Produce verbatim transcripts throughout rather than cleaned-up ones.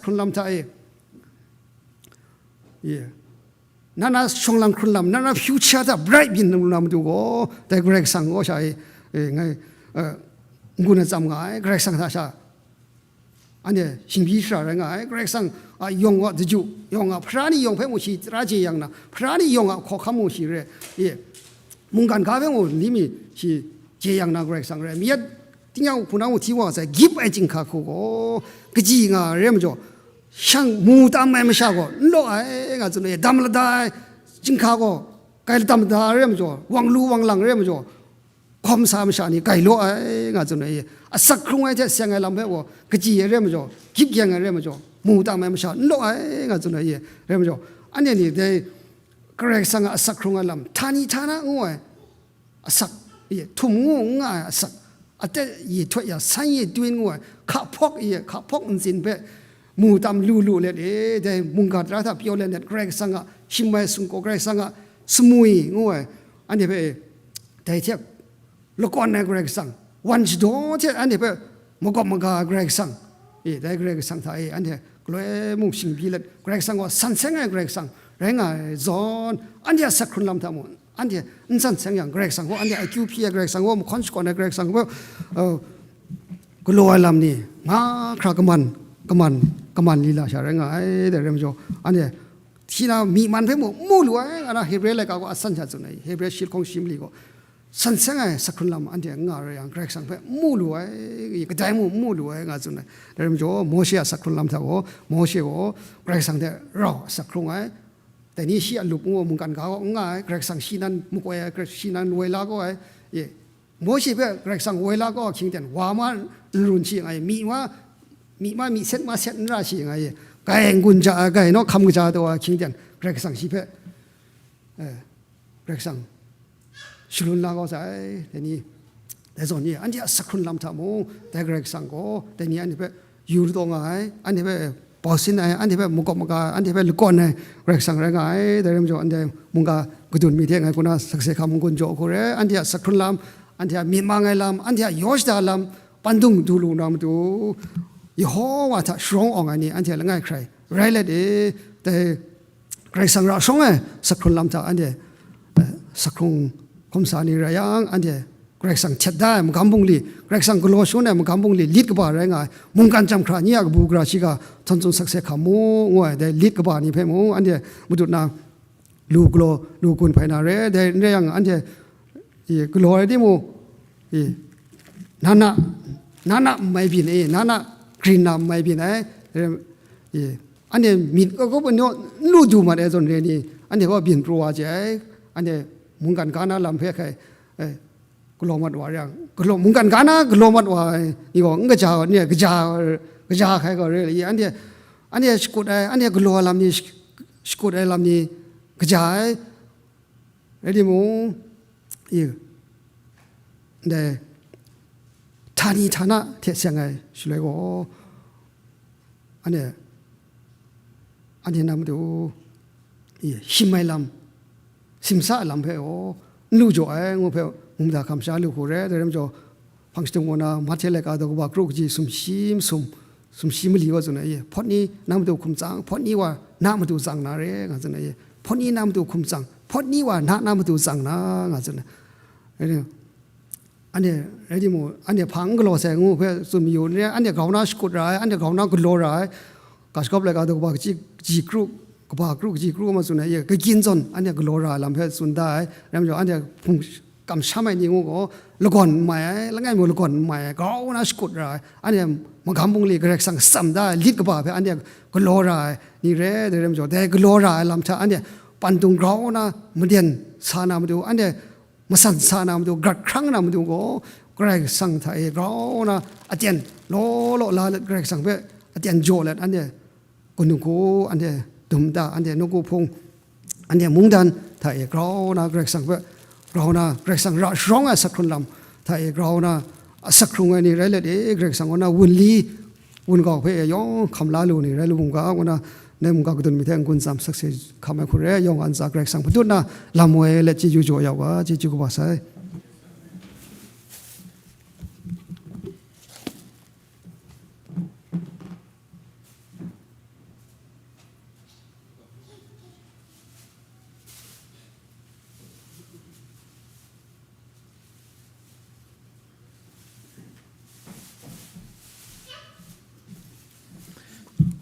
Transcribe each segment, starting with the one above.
hkrun lam hta e, ye, na na shawng lang hkrun lam, na na future hta bright byin lu na matu gaw, dai Karai Kasang gaw sha e, e, ngai, e, n-gun atsam nga ai, Karai Kasang hta sha, anhte shingbyi shara rai nga ai, Karai Kasang a yawng a daju, yawng a hpara ni yawng hpe mung shi tara jeyang na, hpara ni yawng a hkawhkam mung shi re, e, mungkan ga hpe mung ni mi shi jeyang na Karai Kasang rai, mi yet, Tingnyang hku na mung hti wa sai, gyip ai chyinghka hku gaw, kaji nga ai re ai majaw, shang mu tam ai masha gaw, n law ai nga tsun ai, dam lada ai chyinghka gaw, kai latam da ai re ai majaw, wang lu wang lang re ai majaw, hkawm sa ai masha ni kai law ai nga tsun ai, asak hkrung ai hte seng ai lam hpe gaw, kaji ai re ai majaw, gyip gyeng ai re ai majaw, mu tam ai masha n law ai nga tsun ai, re ai majaw, anhte ni dai Karai Kasang a asak hkrung ai lam, htani htana ngu ai, asak, ye, htum ngu n nga ai asak, atet ye htawt ya, san ye tun ngu ai, hka hpawk ye, hka hpawk ntsin hpe mu tam lu lu let e, dai mungga tara hta pyaw let let, Karai Kasang a shim ai sumgaw, Karai Kasang a sumwi ngu ai, anhte hpe dai hte lakawn ai Karai Kasang, wan shadaw hte anhte hpe magawp maga ai Karai Kasang, e, dai Karai Kasang hta e anhte galoi mung shingbyi let, Karai Kasang gaw san seng ai Karai Kasang rai nga ai zawn, anhte a asak hkrun lam hta mung, anhte n san seng yang, Karai Kasang gaw, anhte akyu hpyi ai Karai Kasang gaw, mahkawn shakawn ai Karai Kasang gaw, uh, galaw ai lam ni, mahkra kaman, kaman, kaman lila sha rai nga ai, dai rai majaw, anhte hti na myi man hpe mung mu lu ai, nga na Hebre laika gaw asan sha tsun ai, Hebre shi lahkawng shi mali gaw, san seng ai asak hkrun lam anhte n nga rai yang, Karai Kasang hpe mu lu ai, kadai mung mu lu ai, nga tsun ai. Dai rai majaw, Mawshe a asak hkrun lam hta gaw, Mawshe gaw Karai Kasang hte rau asak hkrung ai, dai ni shi a lup ngu mungkan ga gaw n nga ai, Karai Kasang shi nan makoi ai, Karai shi nan woi la gaw ai, ye, Mawshe hpe Karai Kasang woi la gaw ahkying ten, wa ma n run shi nga ai, myi ma, myi ma, myi set ma set n ra shi nga ai, gai n-gun ja ai, gai naw hkam kaja taw ai ahkying ten, Karai Kasang shi hpe, eh, Karai Kasang shalun la kau sai, dai ni, dai zawn ni, anhte a asak hkrun lam hta mung, dai Karai Kasang gaw, dai ni anhte hpe yu ladaw nga ai, anhte hpe bau sin ai, anhte hpe makawp maga ai, anhte hpe lakawn ai Karai Kasang rai nga ai. Dai rai majaw, anhte mungga kadun mi hte ngai hku na sakse hkam n-gun jaw hku re, anhte a asak hkrun lam, anhte a myit mang ai lam, anhte a yaw shada lam, pandung du lu na matu, Yehova hta sharawng awng ai ni, anhte langai hkrai rai let e. Dai Karai Kasang ra shawng ai asak hkrun lam hta anhte, eh, asak hkrung hkum sa ni rai yang, anhte Karai Kasang htet da ai magam bungli, Karai Kasang galaw shangun ai magam bungli lit kaba rai nga ai, mungkan chyam hkra ni a kabu gara shiga, htawn tsun sakse hkam mu, ngu ai, dai lit kaba ni hpe mung anhte madut na lu galaw, lu gun hpai na re, dai n rai yang, anhte, e, galaw ai timung, e, na na, na na n mai byin, e, na na grin na n mai byin ai, e, e, anhte myit kagup n lu du mat ai zawn re ni, anhte gaw byin pru wa jai, anhte mungkan ga na lam hpe hkai, e, galaw mat wa yang, galaw, mungkan ga na galaw mat wa ai ni gaw, n kaja, ni kaja, kaja hkai gaw re, anhte, anhte shakut ai, anhte galaw ai lam ni, sh-, shakut ai lam ni kaja ai, rai timung, i, ndai, htani htana hte seng ai shaloi gaw, anhte, anhte na matu, i, shim ai lam, simsa ai lam hpe gaw, n lu jaw ai ngu hpe, mungda hkam sha lu hku re, dai rai majaw, hpang shadung wa na, Mahte laika daw kaba kru kaji sumshi masum, sumshi mali wa tsun ai, hpawt ni na matu hkum tsang, hpawt ni wa na matu tsang na re, nga tsun ai, hpawt ni na matu hkum tsang, hpawt ni wa na na matu tsang na, nga tsun ai. Anhte, rai timung, anhte hpa n galaw sai ngu hpe tsun mayu n re, anhte grau na shakut ra ai, anhte grau na galaw ra ai, ga shagawp laika daw kaba kaji, kaji kru, kaba kru, kaji kru ma tsun ai, ye, kagyin zawn anhte galaw ra ai lam hpe tsun da ai, rai majaw, anhte hpung kamsham ai ni ngu gaw, lagawn n mai ai, langai mung lagawn n mai ai, grau na shakut ra ai, anhte magam bungli Karai Kasang tsam da ai, lit kaba hpe anhte galaw ra ai ni re, dai rai majaw, dai galaw ra ai lam hta anhte pandung grau na maden sa na matu, anhte masan sa na matu, grat hkrang na matu gaw, Karai Kasang hta e grau na aten law law la let, Karai Kasang hpe aten jaw let, anhte gun hku, anhte dum ta, anhte nawku hpung, anhte mungdan hta e grau na Karai Kasang hpe, grau na Karai Kasang ra sharawng ai asak hkrun lam hta e grau na asak hkrung ai ni rai let e, Karai Kasang kaw na wunli, wun gau hpe e yawng hkam la lu ni rai lu mu ga, ngu na, ndai mungga kadun mi hte n-gun tsam sakse hkam ai hku re, yawng a ntsa Karai Kasang padut na lam woi let chyeju jaw ya u ga, chyeju kaba sai.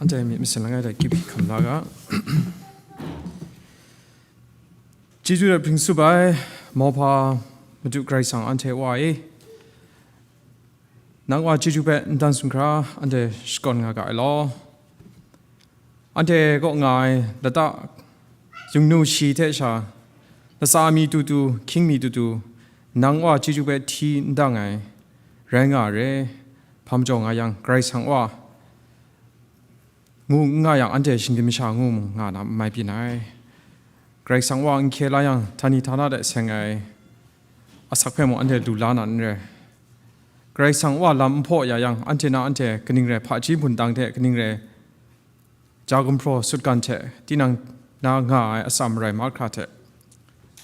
Anhte myit masin langai hta kyip hkam la ga. Chyeju hte bring tsup ai, mauhpa Madu Karai Kasang anhte Wa e, nang Wa chyeju hpe n dan sumhkra anhte shakawn nga ga ai law. Anhte kaw nga ai lata yungnu shi hte sha, latsa mi tutu, hkying mi tutu, nang Wa chyeju hpe hti n dang ai, rai nga re, hpa majaw nga yang, Karai Kasang Wa ngu n nga yang, anhte shinggyim masha ngu mung nga na n mai byin ai. Karai Kasang Wa n hkye la yang, htani htana de seng ai asak hpe mung anhte lu la na n re. Karai Kasang Wa lam n hpaw ya yang, anhte na anhte kaning rai hpaji hpundang hte, kaning rai ja gumhpraw sutgan hte, tinang na nga ai atsam marai mahkra hte,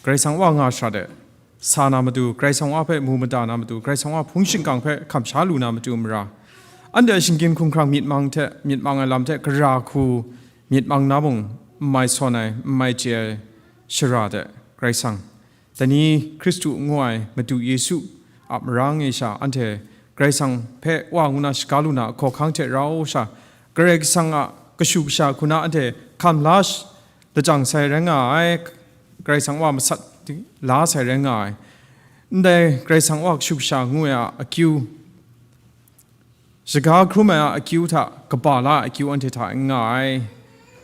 Karai Kasang Wa nga shara de sa na matu, Karai Kasang Wa hpe mu mada na matu, Karai Kasang Wa hpung shingkang hpe hkam sha lu na matu mara, anhte shinggyim hkumhkrang myit mang hte, myit mang ai lam hte, gara hku myit mang na mung n mai sawn ai, n mai chye ai shara de, Karai Kasang, dai ni Hkristu ngu ai Madu Yesu a marang e sha, anhte Karai Kasang hpe Wa ngu na shaga lu na ahkaw hkang hte rau sha, Karai Kasang a kashu kasha hku na anhte hkam la sh-, lajang sai rai nga ai, Karai Kasang Wa masat la sai rai nga ai. Ndai Karai Kasang Wa kashu kasha ngu ai a akyu, shaga hkrum ai a akyu hta kaba la ai akyu anhte hta n nga ai.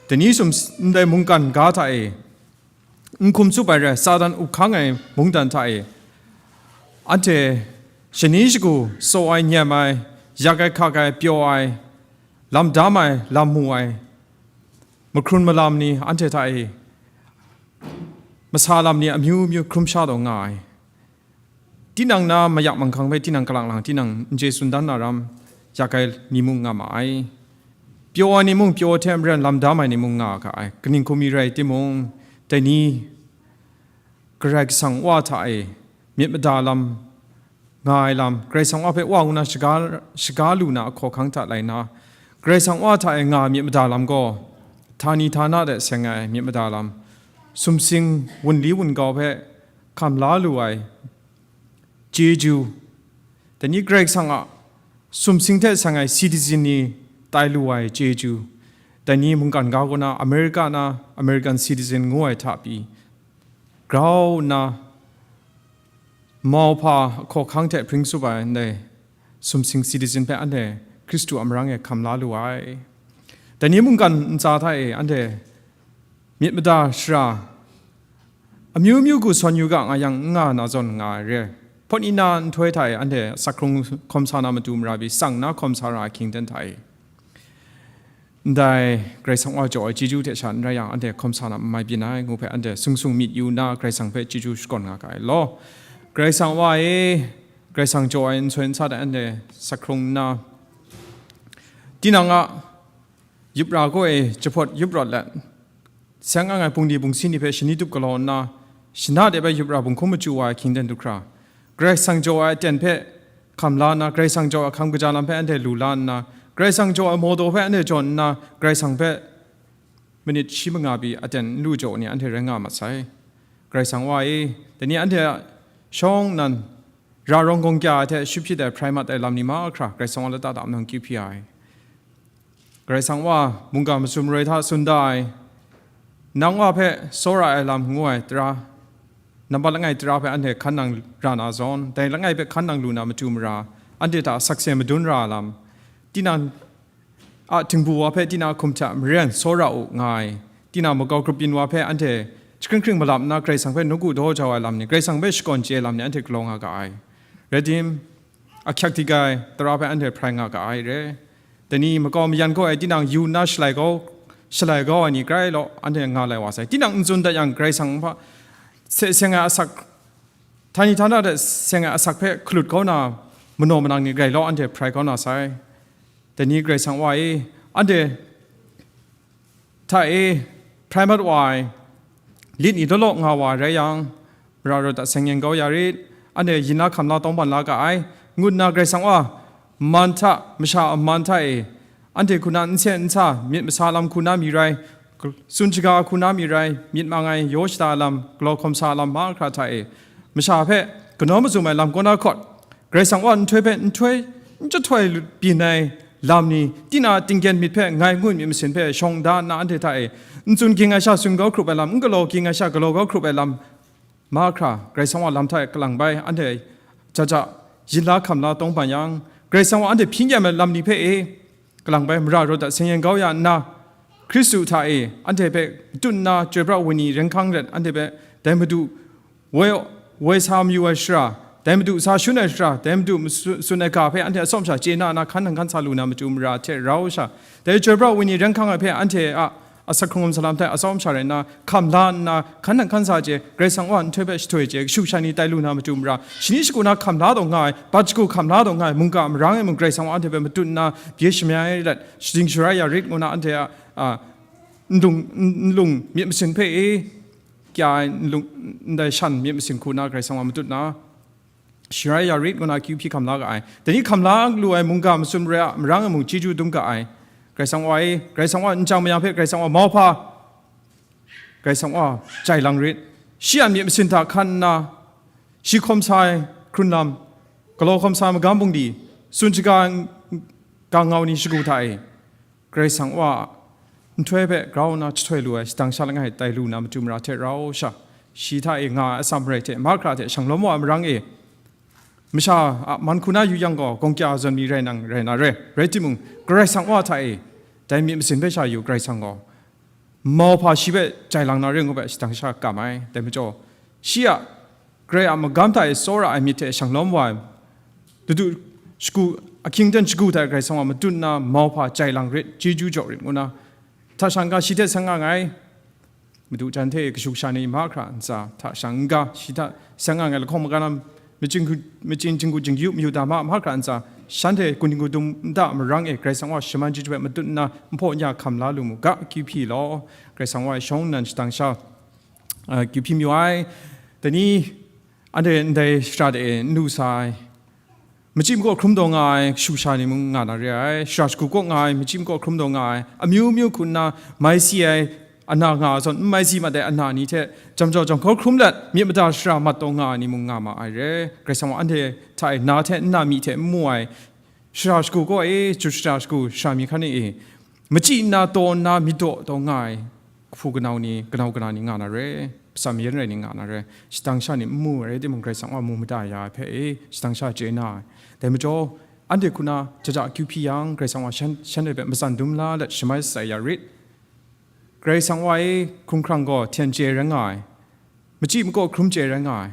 Dai ni sum ndai mungkan ga hta e, n hkum tsup ai rai, Satan up hkang ai mungdan hta e, anhte shani shagu, tsaw ai, nyem ai, yak ai, hkak ai, pyaw ai, lam dam ai, lam mu ai, mahkrun malam ni anhte hta e, masa lam ni amyu myu hkrum sha taw nga ai. Tinang na mayak manghkang hpe tinang kalang lang, tinang n chye tsun dan na ram, yak ai ni mung nga ma ai. Pyaw ai ni mung pyaw hte maren lam dam ai ni mung nga ga ai. Kaning hku mi rai timung, dai ni Karai Kasang Wa hta e myit mada lam nga ai lam, Karai Kasang Wa hpe Wa ngu na shaga, shaga lu na ahkaw hkang hta lai na, Karai Kasang Wa hta e nga ai myit mada lam gaw, htani htana de seng ai myit mada lam, sumsing wunli wungrau hpe hkam la lu ai chyeju, dai ni Karai Kasang a sumsing hte seng ai citizen ni tai lu ai chyeju, dai ni mungkan ga kaw na America na American citizen ngu ai hta pyi grau nna, mauhpa ahkaw hkang hte bring tsup ai ndai sumsing citizen hpe anhte Hkristu a marang e hkam la lu ai. Dai ni mungkan ntsa hta e anhte myit mada shara amyu myu hku sawn yu ga nga yang, n nga na zawn nga ai re. Hpawt ni na nhtoi hta e anhte asak hkrung hkawm sa na matu mara pyi, tsang na hkawm sa ra ai hkying ten hta e, ndai Karai Kasang Wa jaw ai chyeju hte sha n rai yang, anhte hkawm sa na n mai byin ai ngu hpe, anhte sung sung myit yu nna Karai Kasang hpe chyeju shakawn nga ga ai law. Karai Kasang Wa e, Karai Kasang jaw ai nsoi nsa hta anhte sak hkrung nna, tinang a yup ra gaw e jahpawt yup rawt let, seng ang ai bungli bungsi ni hpe shani tup galaw nna, shana de bai yup ra bunghkum machyu wa ai hkying ten du hkra, Karai Kasang jaw ai aten hpe hkam la nna, Karai Kasang jaw ai hkam kaja lam hpe anhte lu la nna, Karai Kasang jaw ai mawdaw hpe anhte jawn nna, Karai Kasang hpe manit shi manga pyi aten n lu jaw ni anhte rai nga ma sai. Karai Kasang Wa e, dai ni anhte a shawng nnan ra rawng gawng kya ai hte shut hpyit ai hprai mat ai lam ni mahkra Karai Kasang Wa lata dam nang kyu hpyi ai. Karai Kasang Wa mungga masum maroi hta tsun da ai, nang Wa hpe tsawra ai lam ngu ai tara, nambat langai tara hpe anhte hkan nang ra na zawn, dai langai hpe hkan nang lu na matu mara, anhte hta sakse madun ra ai lam, tinang a htingbu wa hpe tinang a hkum hta maren tsawra u nga ai, tinang makau grup byin wa hpe anhte jahkring hkring malap nna Karai Kasang hpe nawku daw jau ai lam ni, Karai Kasang hpe shakawn chye ai lam ni anhte galaw nga ga ai. Rai tim, ahkyak dik ai tara hpe anhte hprai nga ga ai re. Dai ni makau mayan kau ai tinang yu nna shalai kau, shalai kau ai ni grai law, anhte nga lai wa sai. Tinang n tsun dat yang, Karai Kasang hpa se seng ai asak, htani htana de seng ai asak hpe hkalut kau na manaw manang ni grai law, anhte hprai kau na sai. Dai ni Karai Kasang Wa e, anhte hta e hprai mat wa ai lit ni law law nga wa rai yang, mara rawt a seng yen kau ya rit, anhte yin la hkam la tawngban la ga ai, ngu nna Karai Kasang Wa man hta, masha a man hta e, anhte hku na nsen nsa, myit masa lam hku na mi rai, tsun shaga hku na mi rai, myit mang ai yaw shada lam, galaw hkawm sa lam mahkra hta e, masha hpe kanaw mazum ai lam kaw na hkawt, Karai Kasang Wa nhtoi hpe nhtoi n jahtoi byin ai lam ni, tinang a tinggen myit hpe ngai ngut myit masin hpe shawng da nna anhte hta e, n tsun ging ai sha tsun kau hkrup ai lam, n galaw ging ai sha galaw kau hkrup ai lam, mahkra Karai Kasang wa lam hta e kalang bai, anhte jaja yin la hkam la tawng ban yang, Karai Kasang wa anhte hpyi n-gyam ai lam ni hpe e, kalang bai mara rawt dat seng yen kau ya nna, Hkristu hta e anhte hpe matut nna, chyoi pra ai wenyi ren hkang let anhte hpe dai Madu woi, woi sa mayu ai shara, dai Madu sa shun ai shara, dai Madu matsun ai ga hpe anhte atsawm sha chye na na hkan nang hkan sa lu na matu mara hte rau sha, dai chyoi pra ai wenyi ren hkang ai hpe anhte a asak hkrung ai salam hte atsawm sha rai nna, hkam la nna, hkan nang hkan sa chye, Karai Kasang wa nhtoi hpe jahtoi chye, kashu kasha ni tai lu na matu mara, shani shagu na hkam la taw nga ai, bat shagu hkam la taw nga ai, mungga marang e mung Karai Kasang wa anhte hpe matut nna, bye shamai let, shading sharai ya rit ngu na anhte a, a, nlung, nlung myit masin hpe e, kya ai nlung, ndai shan myit masin hku na Karai Kasang wa matut na, sharai ya rit ngu na akyu hpyi hkam la ga ai. Dai ni hkam la lu ai mungga matsun re a marang e mung chyeju dum ga ai. Karai Kasang wa e, Karai Kasang wa nchyang mayang hpe Karai Kasang wa mauhpa, Karai Kasang wa jai lang rit. Shi a myit masin hta hkan nna, shi hkawm sa ai hkrun lam, galaw hkawm sa ai magam bungli, tsun shaga n-, ga ngau ni shagu hta e, Karai Kasang wa nhtoi hpe grau nna jahtoi lu ai shadang sha langai tai lu na matu mara hte rau sha, shi hta e nga ai atsam rai hte mahkra hte shanglawm wa ai marang e, masha a man hku na yu yang gaw, gawng kya zawn mi rai nang rai na re. Rai timung, Karai Kasang wa hta e dai myit masin hpe sha yu Karai Kasang gaw, mauhpa shi hpe jai lang na re ngu hpe shadang sha kam ai. Dai majaw, shi a, Karai a magam hta e tsawra ai myit hte shanglawm wa ai, ladu shagu, ahkying aten shagu hta e Karai Kasang wa matut nna, mauhpa jai lang rit, chyeju jaw rit ngu na, hta sha n-ga shi hte seng nga nngai, madu jan hte kashu kasha ni mahkra ntsa hta sha n-ga shi hta seng nga nngai, lahkawng magam lam, machin hku, machin jinggu jingyu mayu da ma, mahkra ntsa, shanhte kun dingu dum nta marang e Karai Kasang wa shaman chyeju hpe matut nna, nhpaw nya hkam la lu mu ga, akyu hpyi law, Karai Kasang wa e shawng nnan shadang sha, a, akyu hpyi mayu ai. Dai ni, anhte ndai shara de e n lu sa ai, machyi makaw hkrum taw nga ai kashu kasha ni mung nga na re ai, shara shagu kaw nga ai, machyi makaw hkrum taw nga ai, amyu myu hku nna mai si ai, ana nga ai zawn, n mai si mat ai ana ni hte, jam jau jam hkau hkrum let, myit mada shara mat taw nga ai ni mung nga ma ai re. Karai Kasang wa anhte hta e na hte nna myi hte n mu ai, shara shagu kaw e, ju shara shagu, shara myi hkan e, machyi nna taw nna myit daw taw nga ai, kahpu kanau ni, kanau kana ni nga na re, atsam yen rai ni nga na re, shadang sha ni n mu ai rai timung, Karai Kasang wa mu mada ya ai hpe e, shadang sha chye na ai. Dai majaw, anhte hku na jaja akyu hpyi yang, Karai Kasang wa shan, shanhte hpe matsan dum la let shamai shatsai ya rit. Karai Kasang wa e, hkrunghkrang gaw hten chye rai nga ai, machyi makaw hkrum chye rai nga ai,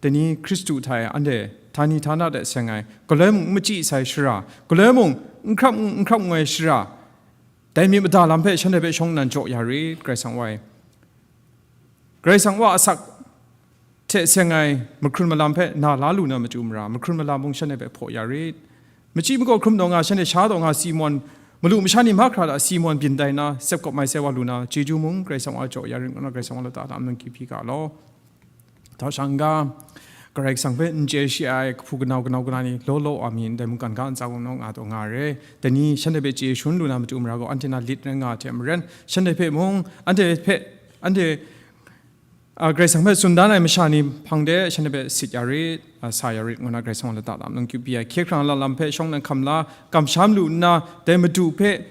dai ni Hkristu hta e anhte htani htana de seng ai, galoi mung n machyi sai shara, galoi mung n hkrap n hkrap n ngoi shara, dai myit mada lam hpe shanhte hpe shawng nnan jaw ya rit, Karai Kasang wa e. Karai Kasang wa asak hte seng ai mahkrun malam hpe na la lu na matu mara, mahkrun malam mung shanhte hpe hpaw ya rit. Machyi makaw hkrum taw nga, shanhte sha taw nga, si mawn, malu masha ni mahkra hta si mawn byin tai na, sep kawp mai sai wa lu na, chyeju mung Karai Kasang wa jaw ya rit ngu na, Karai Kasang wa lata hta mung akyu hpyi ga law. Hta sha n-ga, Karai Kasang hpe n chye shi ai kahpu kanau, kanau kana ni law law wa mi ndai mungkan ga ntsa gaw naw nga taw nga ai re. Dai ni shanhte hpe chye shangun lu na matu mara gaw, anhte na lit rai nga ai hte maren, shanhte hpe mung, anhte hpe, anhte, a, Karai Kasang hpe tsun dan ai masha ni hpang de shanhte hpe sit ya rit, a, sa ya rit, ngu na Karai Kasang wa lata lam nang kyup pyi ai. Hkye hkrang a lam hpe shawng nnan hkam la, kamsham lu nna, dai Madu hpe,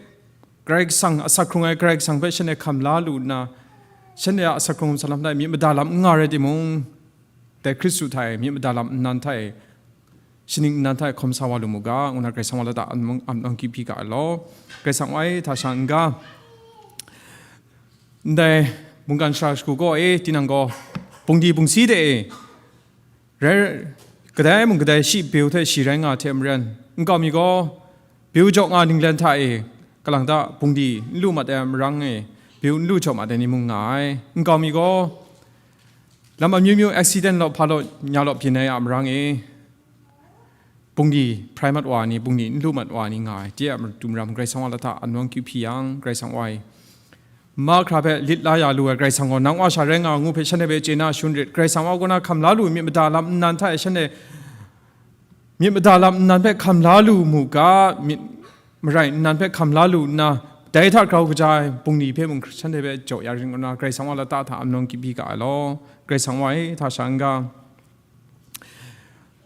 Karai Kasang, asak hkrung ai Karai Kasang hpe shanhte hkam la lu nna, shanhte a asak hkrung ai salam hta e myit mada lam n nga rai timung, dai Hkristu hta e myit mada lam nnan hta e, shaning nnan hta e hkawm sa wa lu mu ga, ngu na Karai Kasang wa lata am, am, am kyup pyi ga ai law. Karai Kasang wa e, hta sha n-ga, ndai mungkan shara shagu kaw e, tinang gaw, bungdi bungsi de e, rai, kadai mung kadai shi byu hte shi rai nga hte maren, nkau mi gaw, byu jaw nga ninglen hta e, kalang ta bungdi n lu mat ai marang e, byu n lu jaw mat ai ni mung nga ai. Nkau mi gaw, lam amyu myu accident law hpa law nya law byin ai a marang e, bungdi hprai mat wa ni, bungdi n lu mat wa ni nga ai. Ti a matu mara mung Karai Kasang wa lata anwang kyup hpyi yang, Karai Kasang wa e, mahkra hpe lit la ya lu ai Karai Kasang gaw, nang wa sha rai nga ngu hpe shanhte hpe chye na shangun rit. Karai Kasang wa kaw na hkam la lu myit mada lam nnan hta e shanhte, myit mada lam nnan hpe hkam la lu mu ga, myit marai nnan hpe hkam la lu nna, dai hta grau kaja ai bungli hpe mung shanhte hpe jaw ya rit ngu na, Karai Kasang wa lata hta anwang kyup pyi ga ai law. Karai Kasang wa e, hta sha n-ga,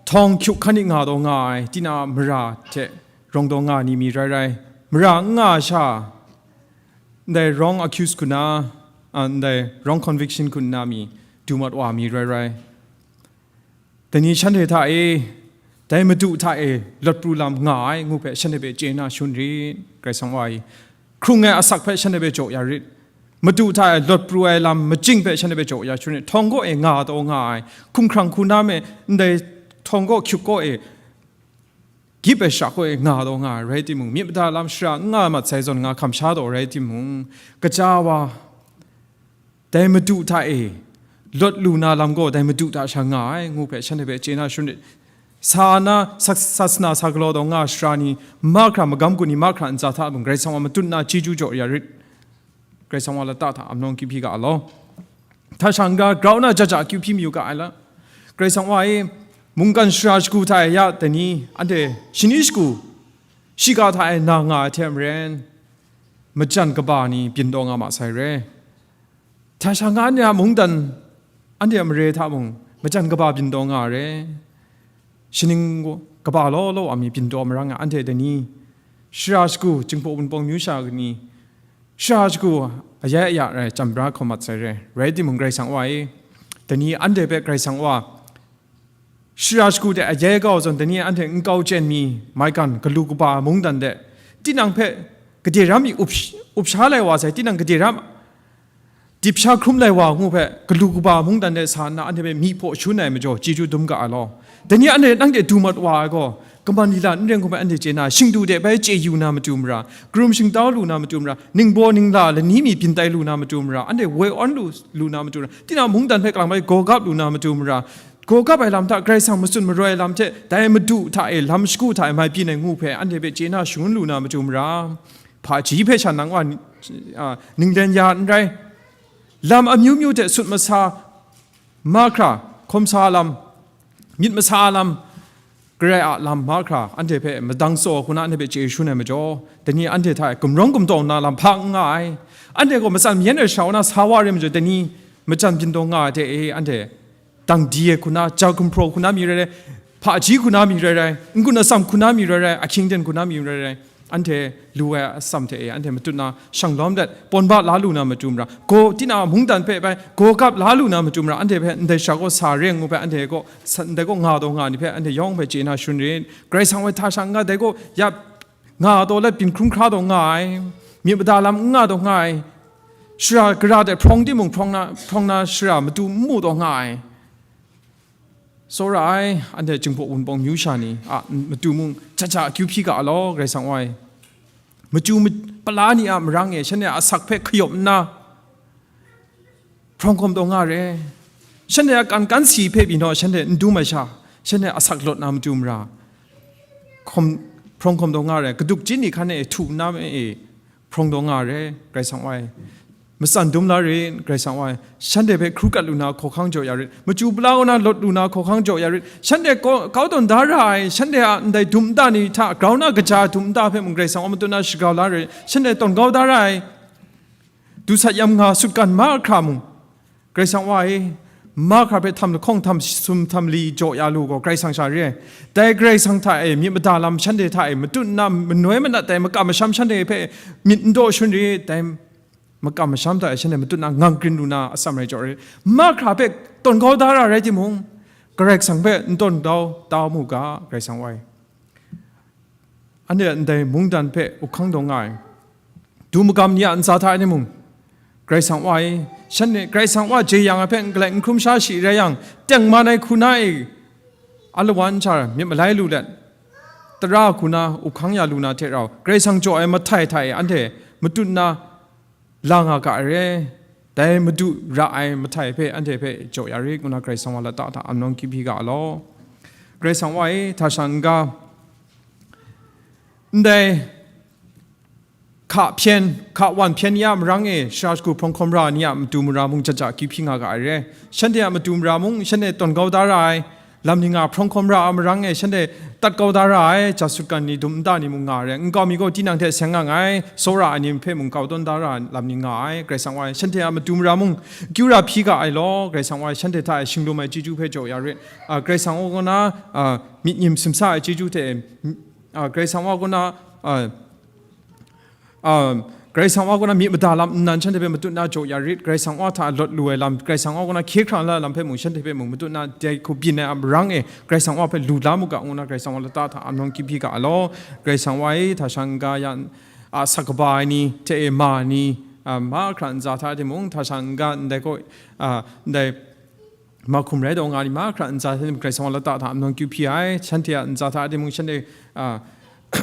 htawng hkyuk hkan dik nga taw nga ai, tinang a mara hte rawng daw nga ni mi rai rai, mara n nga sha, ndai wrong accuse hku na, a, ndai wrong conviction hku na mi du mat wa mi rai rai. Dai ni shanhte hta e, dai Madu hta e lawt pru lam nga ai ngu hpe shanhte hpe chye na shun rit, Karai Kasang wa e. Hkrung ai asak hpe shanhte hpe jaw ya rit. Madu hta e lawt pru ai lam majing hpe shanhte hpe jaw ya shun rit. Htawng kaw e nga taw nga ai, hkumhkrang hku na me ndai htawng kaw hkyuk kaw e, gyip ai shara kaw e nga taw nga ai rai timung, myit mada lam shara n nga mat sai zawn nga hkam sha taw rai timung, kaja wa, dai Madu hta e lawt lu na lam gaw dai Madu hta sha nga ai ngu hpe shanhte hpe chye na shun rit. Sa na, sa-, sasana sa galaw taw nga ai sara ni, mahkra magam gun ni mahkra ntsa hta mung Karai Kasang wa matut na chyeju jaw ya rit. Karai Kasang wa lata hta amnawng kyu hpyi ga law. Hta sha n-ga grau na jaja kyu hpyi mayu ga ai la. Karai Kasang wa e, mungkan shara shagu hta e ya dai ni, anhte shani shagu shiga hta e na nga ai hte maren, majan kaba ni byin taw nga ma sai re. Hta sha n-ga anhte a mungdan, anhte a mare hta mung majan kaba byin taw nga ai re. Shaning kaba law law wa mi byin taw marang ai anhte dai ni, shara shagu, Jinghpaw Wunpawng myu sha ni, shara shagu ayai aya rai cham bra hkawm mat sai re. Rai timung, Karai Kasang wa e, dai ni anhte hpe Karai Kasang wa shara shagu de ayai kau zawn, dai ni anhte nkau chyen mi, maigan, galu kaba mungdan de, tinang hpe gade ram mi up, up sha lai wa sai, tinang gade ram dip sha hkrum lai wa ngu hpe, galu kaba mungdan de sa nna anhte hpe myi hpaw shun ai majaw, chyeju dum ga ai law. Dai ni anhte nang de du mat wa ai gaw, kaman lila n ren hkum ai anhte chye na, shingdu de bai chye yu na matu mara, karum shingtau lu na matu mara, ningbaw ningla lani mi byin tai lu na matu mara, anhte woi awn lu, lu na matu mara, tinang mungdan hpe kalang bai gaw gap lu na matu mara, gaw gap ai lam hta Karai Kasang matsun maroi ai lam hte dai Madu hta e lam shagu hta e mai byin ai ngu hpe anhte hpe chye na shangun lu na matu mara, hpaji hpe sha nang wa, a, ninglen ya n rai. Lam amyu myu hte sut masa mahkra, hkawm sa lam, myit masa lam, Karai a lam mahkra, anhte hpe madang tsaw hku na anhte hpe chye shun ai majaw, dai ni anhte hta e gumrawng gumdaw nna lam hpa n nga ai. Anhte gaw matsan mayan ai shara na sa wa re majaw, dai ni majan byin taw nga ai hte e, anhte dang di ai hku na, ja gumhpraw hku na mi rai rai, hpaji hku na mi rai rai, n-gun atsam hku na mi rai rai, ahkying ten hku na mi rai rai, anhte lu ai atsam hte e, anhte matut na shang lawm dat, pawn ba la lu na matu mara, gaw, tinang a mungdan hpe bai, gaw gap la lu na matu mara, anhte hpe ndai shara gaw sa re ngu hpe, anhte gaw, sa-, ndai gaw nga taw nga ni hpe, anhte yawng hpe chye na shun rit. Karai Kasang wa hta sha n-ga dai gaw ya nga taw let byin hkrum hkra taw nga ai, myit mada lam n nga taw nga ai, shara gara de hprawng timung hprawng na, hprawng na shara matu n mu taw nga ai. Tsawra ai, anhte Jinghpaw Wunpawng myu sha ni a matu mung, jaja akyu hpyi ga law, Karai Kasang wa e. Machyu ma-, pala ni a marang e, shanhte a asak hpe hkayawp nna, hprawng hkawm taw nga re. Shanhte a kan kan si hpe pyi naw, shanhte n dum ai sha, shanhte a asak lawt na machyu mara, hkawm, hprawng hkawm taw nga re. Kaduk chyit ni hkan e htu nna e, hprawng taw nga re, Karai Kasang wa e. Matsan dum la rit, Karai Kasang wa e. Shanhte hpe hkru kat lu na hkawhkang jaw ya rit. Machyu pala kaw na lawt lu na hkawhkang jaw ya rit. Shanhte kaw, kau tawn da ra ai, shanhte a ndai dum nta ni hta grau na kaja dum nta hpe mung Karai Kasang wa matut na shagrau la rit. Shanhte tawn kau da ra ai, dusat yam nga sutgan mahkra mung, Karai Kasang wa e, mahkra hpe htam lahkawng, htam sum, htam li jaw ya lu gaw, Karai Kasang sha re ai. Dai Karai Kasang hta e myit mada lam shanhte hta e matut nna, manoi manat dai makam masham shanhte hpe myit n daw shun rit, dai makam masham hta e shanhte matut nna ngang grin lu na atsam rai jaw rit. Mahkra hpe tawn kau da ra rai timung, Karai Kasang hpe n tawn kau da mu ga, Karai Kasang wa e. Anhte ndai mungdan hpe up hkang taw nga ai. Du magam ni a ntsa hta ni mung, Karai Kasang wa e, shanhte Karai Kasang wa jeyang ai hpe n galai n hkrum sha shi rai yang, tengman ai hku na e, alawan nchar myit malai lu let, tara hku na up hkang ya lu na hte rau, Karai Kasang jaw ai mahtai hta e anhte matut nna, la nga ga ai re. Dai Madu ra ai mahtai hpe anhte hpe jaw ya rit, ngu na Karai Kasang wa lata hta amnawng kyu hpyi ga law. Karai Kasang wa e, hta sha n-ga, ndai hka hpyen, hka wan hpyen ni a marang e, shara shagu hprawng hkawm ra ni a matu mara mung jaja kyu hpyi nga ga ai re. Shanhte a matu mara mung, shanhte tawn kau da ra ai, lam ni nga hprawng hkawm ra a marang e, shanhte tat kau da ra ai, ja sutgan ni dum nta ni mung nga ai re. Nkau mi gaw tinang hte seng nga ai, tsawra ai ni hpe mung kau tawn da ra ai lam ni nga ai, Karai Kasang wa e. Shanhte a matu mara mung, akyu ra hpyi ga ai law, Karai Kasang wa e. Shanhte hta e shinglum ai chyeju hpe jaw ya rit. A, Karai Kasang wa kaw na, a, myit nyim simsa ai chyeju hte, m-, a, Karai Kasang wa kaw na, a, a, Karai Kasang wa kaw na myi mada lam nnan shanhte hpe matut na jaw ya rit, Karai Kasang wa hta lawt lu ai lam, Karai Kasang wa kaw na hkye hkrang la ai lam hpe mung shanhte hpe mung matut na dai hku byin ai a marang e, Karai Kasang wa hpe lu la mu ga, ngu na Karai Kasang wa lata hta amnawng kyu hpyi ga law. Karai Kasang wa e, hta shang n-ga ya, a, asak kaba ai ni, hte e ma ni, a, mahkra ntsa hta timung, hta shang n-ga ndai kaw, a, ndai mahkum rai taw nga ni mahkra ntsa hta timung, Karai Kasang wa lata hta amnawng kyu hpyi ai, shanhte a ntsa hta timung, shanhte, a,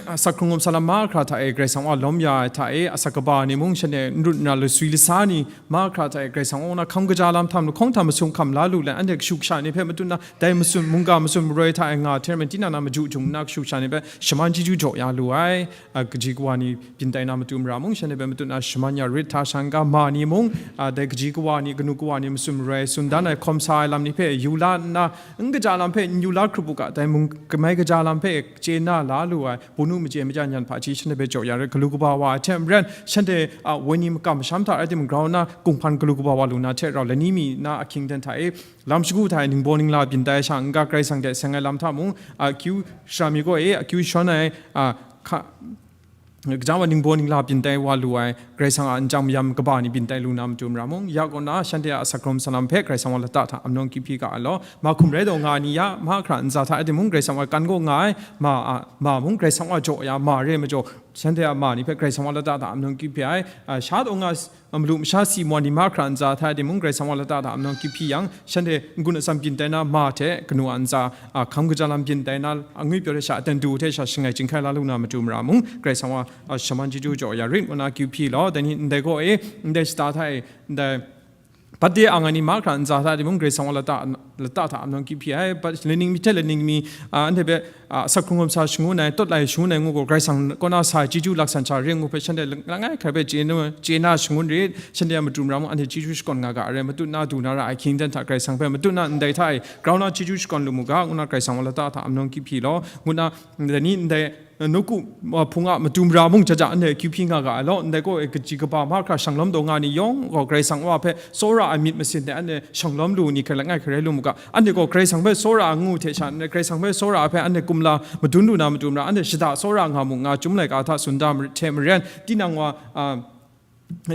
asak hkrung gumsa lam mahkra hta e Karai Kasang wa lawm ya ai hta e, asak kaba ni mung, shanhte n rut n ra laswi lasa ni mahkra hta e Karai Kasang wa na hkam kaja lam htam lahkawng hta masum hkam la lu lai, anhte kashu kasha ni hpe matut na, dai masum, mungga masum maroi hta e nga hte maren, tinang na maju jung nna kashu kasha ni hpe shaman chyeju jaw ya lu ai, a, kaji kawa ni byin tai na matu mara mung, shanhte hpe matut na shaman ya rit, hta shang n-ga ma ni mung, a, dai kaji kawa ni, kanu kawa ni masum maroi tsun dan ai hkawm sa ai lam ni hpe yu la nna, n kaja lam hpe n yu la hkrup u ga, dai mung kamai kaja lam hpe chye na la lu ai, Pawlu machye machyan yan hpaji shanhte hpe jaw ya rit, galu kaba wa ai hte maren, shanhte, a, wenyi makam masham hta rai timung, grau nna kunghpan galu kaba wa lu na hte rau, lani mi na ahkying ten hta e, lam shagu hta e ningbaw ningla byin tai sha n-ga, Karai Kasang hte seng ai lam hta mung, a, akyu shara mi kaw e akyu shawn ai, a, hka, kaja wa ningbaw ningla byin tai wa lu ai, Karai Kasang a nchyang mayam kaba ni byin tai lu na matu mara mung, ya kaw na shanhte a asak hkrung gumsa lam hpe Karai Kasang wa lata hta amnawng kyu hpyi ga ai law. Mahkum rai taw nga ni ya, mahkra ntsa hta e timung, Karai Kasang wa kan kaw nga ai, ma a, ma mung Karai Kasang wa jaw ya, ma re majaw, shanhte a ma ni hpe Karai Kasang wa lata hta amnawng kyu hpyi ai, a, sha taw nga s-, malu masha si maw ni mahkra ntsa hta e timung, Karai Kasang wa lata hta amnawng kyu hpyi yang, shanhte n-gun atsam byin tai na ma hte kanu a ntsa, a, hkam kaja lam byin tai na, angwi pyaw hte sha, aten du hte sha, shangai chyinghkai la lu na matu mara mung, Karai Kasang wa, a, shaman chyeju jaw ya rit, ngu na kyu hpyi law. Dai ni ndai kaw e, ndai shata hta e, ndai, Bade ang ai ni mahkra ntsa hta timung, Karai Kasang wa lata, lata hta amnawng kyu hpyi ai, but laning mi hte laning mi, a, anhte hpe, a, asak hkrung gumsa shangun ai, tawt lai shangun ai ngu gaw, Karai Kasang kaw na sa ai chyeju laksan sha re ngu hpe, shanhte langai hkrai hpe chye na, chye na shangun rit, shanhte a matu mara mung, anhte chyeju shakawn nga ga ai rai, matut na du na ra ai hkying ten hta, Karai Kasang hpe matut na ndai hta e grau na chyeju shakawn lu mu ga, ngu na Karai Kasang wa lata hta amnawng kyu hpyi law, ngu na, dai ni ndai, nawku, a, hpung a matu mara mung jaja anhte akyu hpyi nga ga ai law, ndai kaw e kaji kaba mahkra shang lawm taw nga ni yawng gaw, Karai Kasang wa hpe tsawra ai myit masin hte anhte shang lawm lu ni hkrai langai hkrai rai lu mu ga, anhte gaw Karai Kasang hpe tsawra ai ngu hte sha, Karai Kasang hpe tsawra ai hpe anhte kumla madun lu na matu mara, anhte shada tsawra nga mu nga, Chyum laika hta tsun da hte maren, tinang wa, a,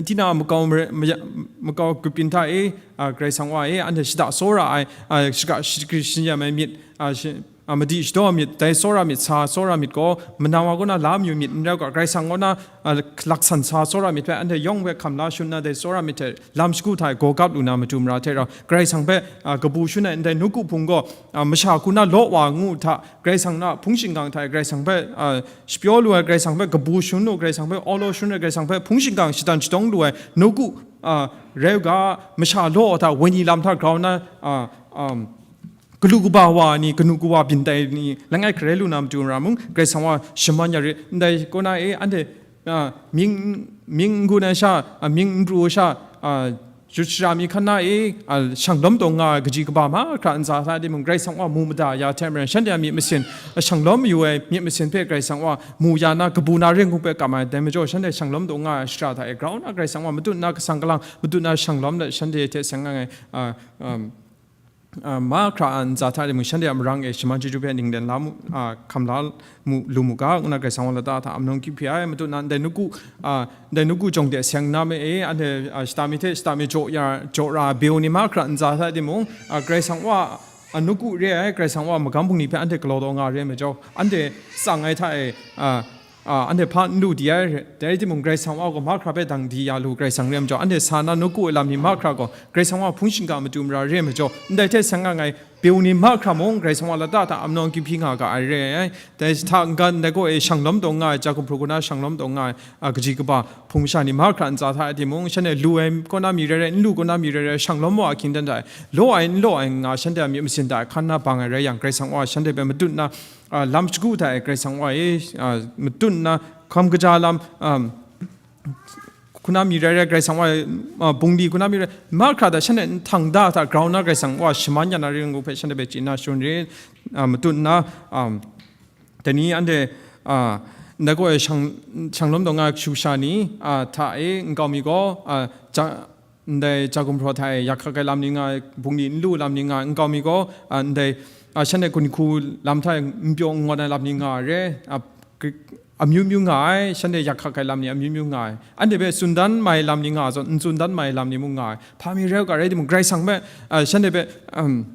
tinang a makau mare-, maya-, makau kabyin hta e, a, Karai Kasang wa e, anhte shada tsawra ai, a, shaga shagri shayam ai myit, a, shi-, a, madi shadaw myit, dai tsawra myit, sa tsawra myit gaw, manang wa kaw na la mayu myit n rai u ga, Karai Kasang kaw na, a, laksan sa tsawra myit hpe anhte yawng hpe hkam la shangun na, dai tsawra myit hte lam shagu hta e gaw gap lu na matu mara hte rau, Karai Kasang hpe, a, kabu shangun ai ndai nawku hpung gaw, a, masha hku na law wa ngu hta, Karai Kasang na hpung shingkang hta e Karai Kasang hpe, a, shapyaw lu ai, Karai Kasang hpe kabu shangun lu, Karai Kasang hpe awlaw shangun ai, Karai Kasang hpe hpung shingkang shatan shadawng lu ai nawku, a, rai u ga, masha law hta wenyi lam hta grau na, a, um, galu kaba wa ni, kanu kawa byin tai ni, langai hkrai lu na matu mara mung, Karai Kasang wa shaman ya rit, ndai kaw na e, anhte, a, mying, mying n-gun ai sha, a, mying n pru ai sha, a, shut shara mi hkan na e, a, shang lawm taw nga ai kaji kaba mahkra ntsa hta timung, Karai Kasang wa mu mada ya hte maren, shanhte a myit masin, a, shang lawm mayu ai myit masin hpe Karai Kasang wa mu ya na, kabu na ring hku hpe kam ai, dai majaw shanhte shang lawm taw nga ai shara hta e grau na, Karai Kasang wa matut na kasang kalang, matut na shang lawm let shanhte hte seng nga ai, a, um, a, mahkra a ntsa hta timung, shanhte a marang e shaman chyeju hpe ninglen la mu, a, hkam la mu, lu mu ga, ngu na Karai Kasang wa lata hta amnawng kyu hpyi ai. Matut na ndai nawku, a, ndai nawku jawng de seng na me e, anhte, a, shata mi hte shata mi jaw ya, jaw ra beu ni mahkra ntsa hta timung, a, Karai Kasang wa, a, nawku re ai, Karai Kasang wa magam bungli hpe anhte galaw taw nga re ai majaw, anhte tsang ai hta e, a, a, anhte hpa n lu di ai, dai timung Karai Kasang wa gaw mahkra hpe dang di ya lu Karai Kasang re ai majaw, anhte sa na nawku ai lam ni mahkra gaw Karai Kasang wa hpung shingkang matu mara re ai majaw, ndai hte seng nga ai, Pyew ni mahkra mung Karai Kasang wa lata hta amnawng kyu hpyi nga ga ai re ai. Dai hta n-ga ndai kaw e shang lawm taw nga ai, ja gumhpraw kaw na shang lawm taw nga ai, a, kaji kaba hpung sha ni mahkra ntsa hta e timung, shanhte lu ai kaw na mi rai rai, n lu kaw na mi rai rai, shang lawm wa ahkying dan hta e, law ai n law ai nga, shanhte a myit masin hta e hkan na bang ai rai yang, Karai Kasang wa shanhte hpe matut na, a, lam shagu hta e Karai Kasang wa e, a, matut na hkam kaja lam, um, hkuna mi rai rai, Karai Kasang wa, a, bungli hkuna mi rai, mahkra hta shanhte nhtang da hta grau na Karai Kasang wa shaman ya na ring ngu hpe shanhte hpe chye na sharin rit, a, matut nna, a, dai ni anhte, a, ndai kaw e shang, shang lawm taw nga ai kashu kasha ni, a, hta e nkau mi gaw, a, ja, ndai ja gumhpraw hta e yak hkak ai lam ni nga ai, bungli n lu lam ni nga ai, nkau mi gaw, a, ndai, a, shanhte gun hku lam hta e n pyaw n ngawn ai lam ni nga ai re, a, amyu myu nga ai, shanhte yak hkak ai lam ni amyu myu nga ai, anhte hpe tsun dan mai lam ni nga ai zawn, n tsun dan mai lam ni mung nga ai, hpa mi rai u ga, rai timung, Karai Kasang hpe, a, shanhte hpe, um,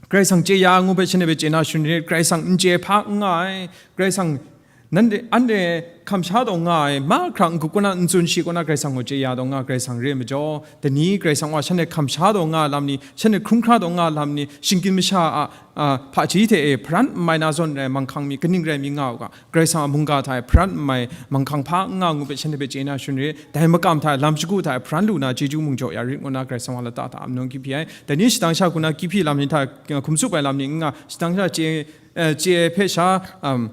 Karai Kasang chye ya ngu hpe shanhte hpe chye na shun rit, Karai Kasang n chye hpa n nga ai, Karai Kasang nanhte, anhte hkam sha taw nga ai, mahkra n-gup kaw na, n tsun shi kaw na, Karai Kasang gaw chye ya taw nga, Karai Kasang re ai majaw, dai ni Karai Kasang wa shanhte hkam sha taw nga lam ni, shanhte hkrum hkra taw nga lam ni, shinggyim masha a, a, hpaji hte e hparan n mai na zawn rai, manghkang mi, kaning rai mi nga u ga, Karai Kasang a mungga hta e hparan n mai, manghkang hpa n nga ngu hpe shanhte hpe chye na shun rit, dai makam hta e, lam shagu hta e hparan lu na, chyeju mung jaw ya rit ngu na, Karai Kasang wa lata hta a manung kyu hpyi ai. Dai ni shadang sha hku na kyu hpyi lam ni hta, hkum tsup ai lam ni n nga, shadang sha chye, eh, chye ai hpe sha, um,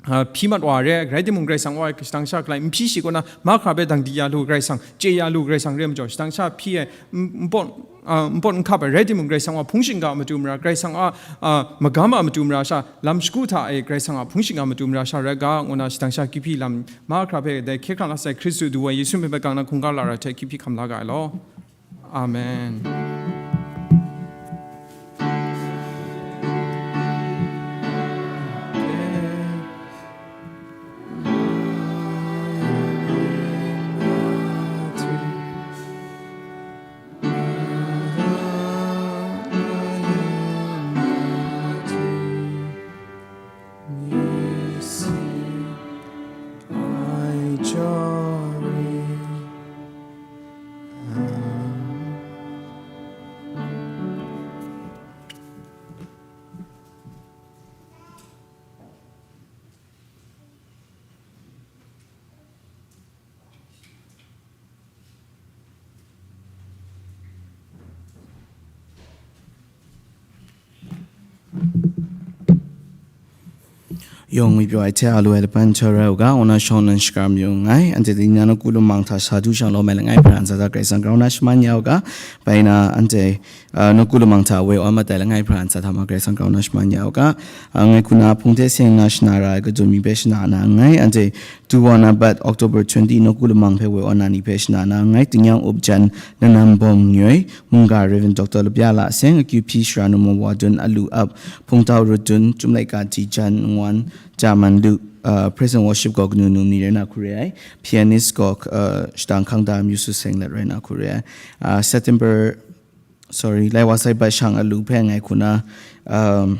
a, hpyi mat wa re, rai timung, Karai Kasang wa shadang sha galai n hpyi shi kaw na, mahkra hpe dang di ya lu, Karai Kasang chye ya lu, Karai Kasang re ai majaw, shadang sha hpyi ai, n-, npawt, a, npawt n hkap ai, rai timung, Karai Kasang wa hpung shingga a matu mara, Karai Kasang a, a, magam a matu mara sha, lam shagu hta e, Karai Kasang a hpung shingga a matu mara sha rai ga, ngu na shadang sha kyu hpyi lam, mahkra hpe dai hkye hkrang la sai Hkristu du ai Yesu mying hpe gang na hkungga lara hte kyu hpyi hkam la ga ai law. Amen. Yawng ngwipyaw ai hte a lu ai laban hta rai u ga, ngu na shawng nnan shakram yu nngai. Anhte dai ni na nawku lamang hta sa du shang lawm ai langai hpra ntsa hta Karai Kasang grau na shaman ya u ga, bai na anhte, a, nawku lamang hta woi awn mat ai langai hpra ntsa hta ma Karai Kasang grau na shaman ya u ga, a, ngai hku na hpung hte seng na shana ra ai kadun mi hpe shana na nngai. Anhte Tuwana bat October twenty nawku lamang hpe woi awn na ni hpe shana na nngai. Tingnyang up jan, lanam bawng nyoi, mungga Rev. Doctor Lapya La Seng, akyu hpyi shara nu mawa dun, alu ap, hpungtau rut dun, Chyum Laika Hti Jan, Ngwan, Jaman Lu, uh, Praise and Worship gaw kanu nu ni rai na hku re ai, pianist gaw, uh, shadang hkang da Myu Su Seng Lat rai na hku re ai, uh, September, sorry, lai wa sai bat shang alu hpe ngai hku na, um,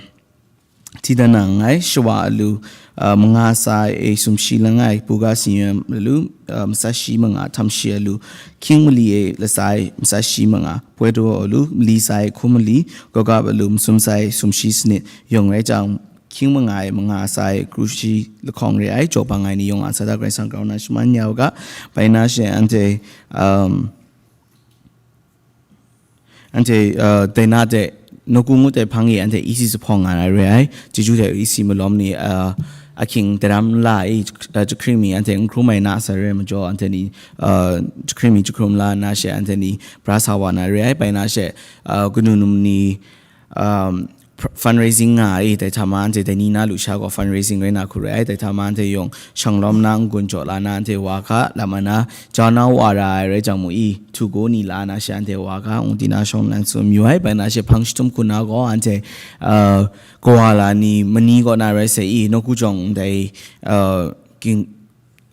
Hti dan na nngai, shawa alu, uh, manga sa e sumshi langai, buga sinyam alu, uh, matsashi manga, htam shi alu, hkying mali e latsa e matsashi manga, poi daw alu, mali sa e hkum mali, gawgap alu, masum sa e sumshi sanit, yawng rai jang, hkying manga e manga sa e krushi lahkawng re ai, jaw bang ai ni yawng a sa da Karai Kasang grau na shaman ya u ga, bai na she anhte, um, Anhte, uh, dai na de, nawku ngut ai hpang e anhte isi zuphpawng nga na re ai, chyeju hte isi malawm ni, uh, ahkying daram nla e, uh, jahkring mi anhte n hkrum ai na sa re ai majaw, anhte ni, uh, jahkring mi jahkrum la nna she anhte ni bra sa wa na re ai, bai na she, uh, kanu num ni, um, pr-, fundraising nga ai, dai hta ma anhte dai ni na lusha gaw fundraising rai na hku re ai, dai hta ma anhte yawng shanglawm na n-gun jaw la na anhte wa hka, lam ana jau na wa ra ai rai jang mu i, htu gaw ni la na she anhte wa hka, ngu di na shawng nnan tsun mayu ai, bai na she hpang jahtum hku na gaw anhte, uh, kawa la ni mani kaw na rai sai i, nawku jawng ndai, uh, ging,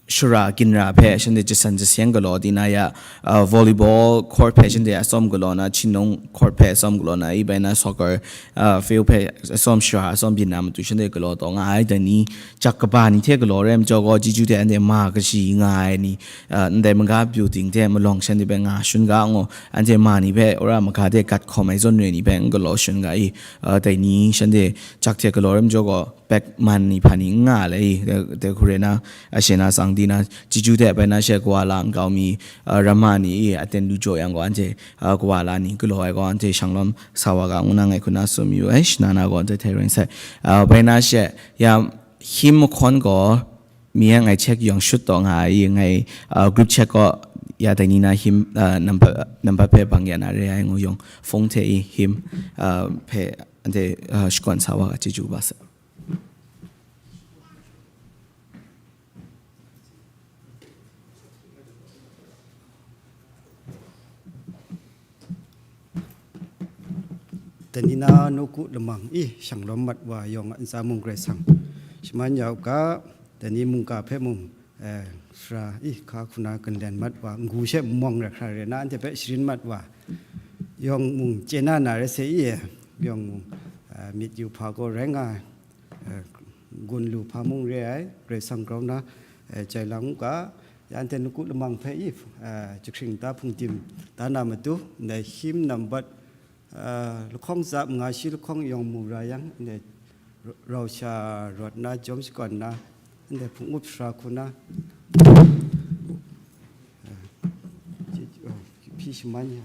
shara ginra hpe shanhte jasan jaseng galaw di na ya, uh, volleyball court hpe shanhte atsawm galaw na, chinlung court hpe atsawm galaw na, ibai na soccer, uh, field hpe atsawm shara atsawm byin na matu shanhte galaw taw nga ai, dai ni jak kaba ni hte galaw rai majaw gaw, chyeju hte anhte ma kaji nga ai ni, uh, ndai maga building hte malawng shanhte hpe nga shun ga ngu, anhte ma ni hpe wora maga hte gat hkawm ai zawn re ni hpe n galaw shun ga i, uh, dai ni shanhte jak hte galaw rai majaw gaw, bag man ni hpa ni n nga le i, de, de hku re na, a she na tsang di na, chyeju hte bai na she kawa la nkau mi, a, ramma ni i, aten lu jaw yang gaw, anhte, a, kawa la ni galaw ai gaw, anhte shanglawm sa wa ga, ngu na ngai hku na tsun mayu ai, shana na gaw, anhte htai ring sai. A, bai na she, ya, him mahkawn gaw, mi yang ngai check yawng shut taw nga ai i, ngai, a, group check gaw, ya dai ni na him, a, nambat, nambat hpe bang ya na re ai ngu yawng, phone hte i him, a, hpe, anhte, a, shakawn sa wa ga, chyeju ba sa. Dai ni na nawku lamang i shanglawm mat wa yawng a ntsa mung Karai Kasang shaman ya u ga, Dai ni mungga hpe mung, eh, sara, i, hka hkuna ginlen mat wa, n-gu she mawng ra hkra re na, anhte hpe sharin mat wa, yawng mung chye na na re se i, yawng mung, eh, myit yu hpa gaw rai nga ai, eh, gun lu hpa mung re ai, Karai Kasang grau na, eh, jai lang u ga, ya anhte lagu lamang hpe i, eh, jahkring da hpungdim da na matu, ndai him nambat, eh, lahkawng tsap nga shi lahkawng yawng mu ra yang, ndai rau sha rawt na, jawm shakawn na, ndai hpung up sara hku na, eh, hpyi shaman ya.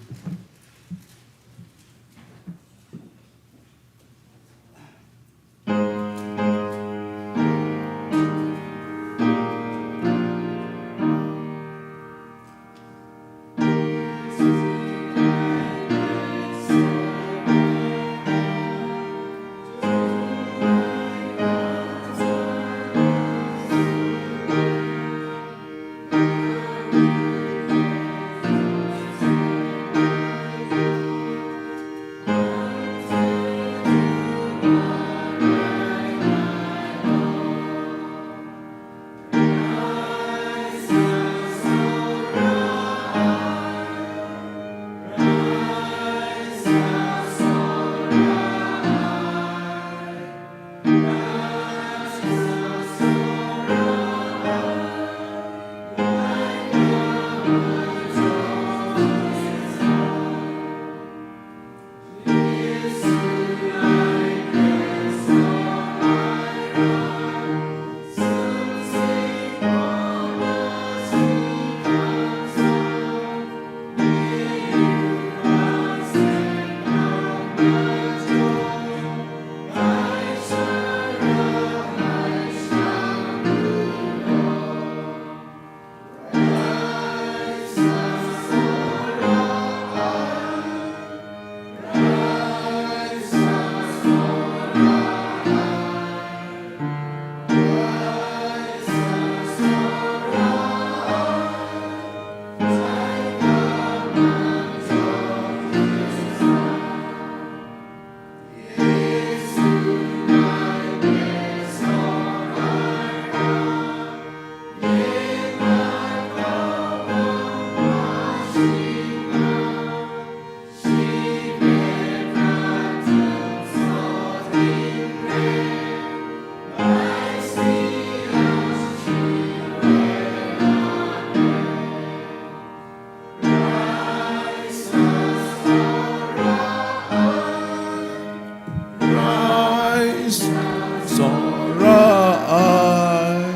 Rai sa, sa ra ai,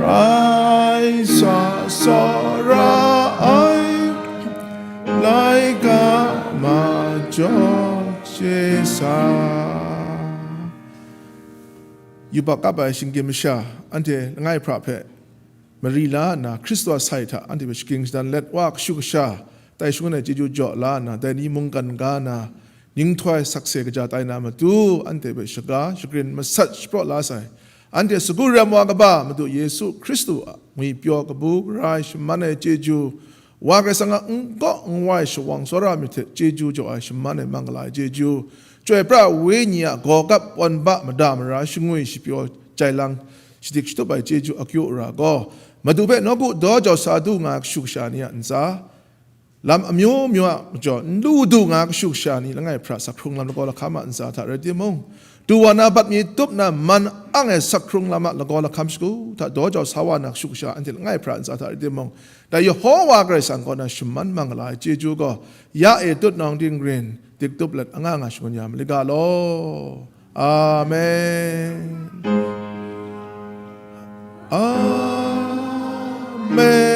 rai sa, sa ra ai, laika majaw she sa. Yubak kap ai shinggyim masha, anhte langai hpra hpe mari la nna, Hkristu a sai hta anhte hpe shagying shadan let, wa kashu kasha tai shangun ai chyeju jaw la nna, dai ni mungkan ga na, ninghtoi sakse kaja tai na matu, anhte hpe shaga shagrin masat shapraw la sai. Anhte sagu rem wa kaba Madu Yesu Hkristu a ngwipyaw kabu gara ai shaman ai chyeju, Wa Karai Kasang a n-gaw n-wai shawang tsawra myit hte chyeju jaw ai shaman ai mangala ai chyeju, Chyoi pra Wenyi a gaw gap pawn ba mada mara shangwi shapyaw jai lang shadik shatup ai chyeju akyu ara gaw, Madu hpe nawku daw jau sa du nga ai kashu kasha ni a ntsa, lam amyu myu a majaw n lu du nga ai kashu kasha ni langai hpra sak hkrung lam lagaw lahkam a ntsa hta rai timung, du wa na bat mi tup na man ang ai sak hkrung lam a lagaw lahkam shagu hta daw jau sa wa na kashu kasha anhte langai hpra ntsa hta rai timung, dai Yehowa Karai Kasang kaw na shaman mangala ai chyeju gaw, ya e tutnawng dingrin diktup let anga nga shangun ya mali ga law. Amen. Amen.